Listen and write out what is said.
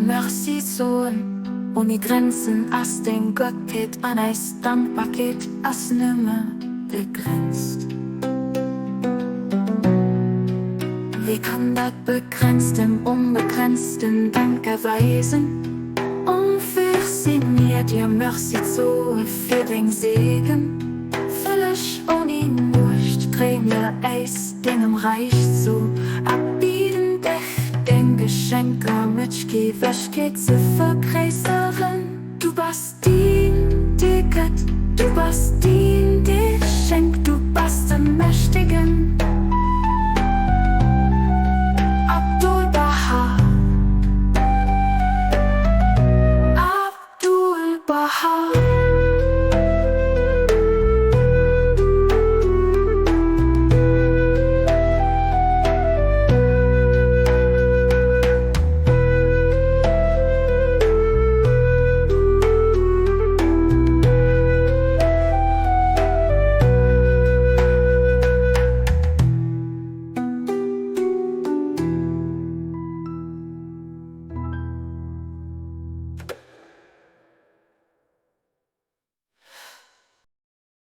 Merci soen. Ouni Grenzen ass deng Gottheet an eis Dankbarkeet ass nëmme begrenzt. Wie kann dat Begrenzt dem Onbegrenzten Dank erweisen? Onfair si mir dir Merci zoe fir deng Segen. Vëlleg ouni Muecht dréi mir äis dengem Räich zou a bieden dech deng Geschenker met Gewechkeet ze vergréisseren. Du bass deen, dee gëtt, du bass deen.